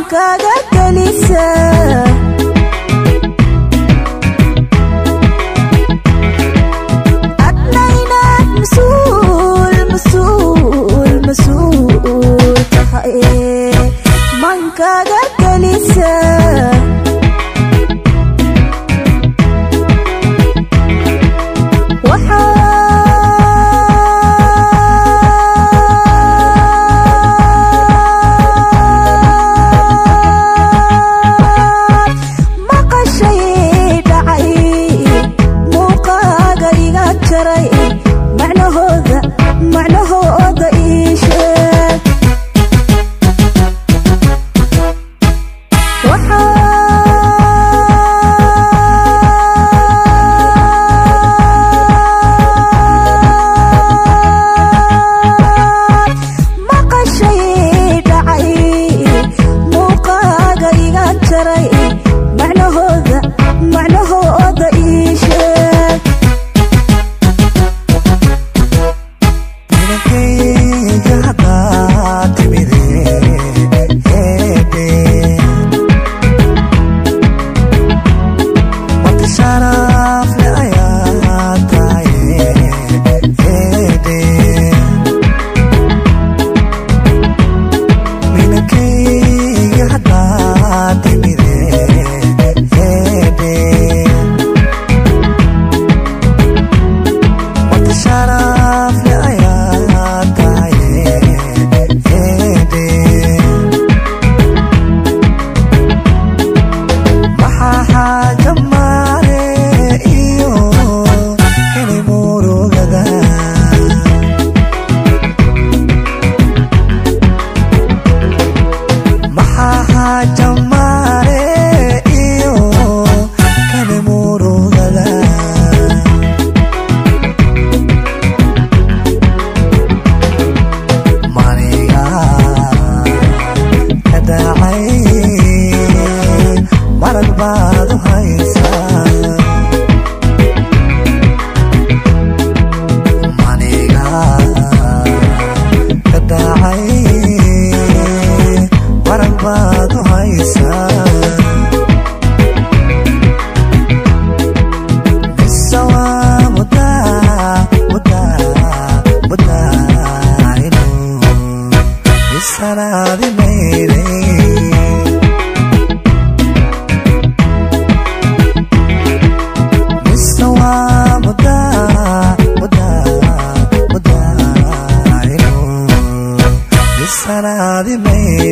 Mankaaga gelisa. Adna inaad mas-uul, mas-uul, mas-uul tahay mankaaga gelisa. Waxaad maqashay dhacay muuqaaga iga jaray, macnahooda, macnahooda ii sheeg. Waxaad maqashay dhacay muuqaaga iga jaray, macnahooda, macnahooda ii sheeg. Inankayga haddaa timide heede, marti sharafle ayaa tahay heede. Minankayga haddaa timide heede, marti sharafle ayaa tahay heede. Maxaa xaaja maale iyo inay murugada? Maxaa xaaja maale iyo kani murugada? Maniga ka dhacay marag baad u haysaa, maniga ka dhacay marag baad u haysaa. Mise waa mudaa, mudaa, mudaa inuu isanaadi mayday? Mise waa mudaa, mudaa, mudaa inuu isanaadi mayday?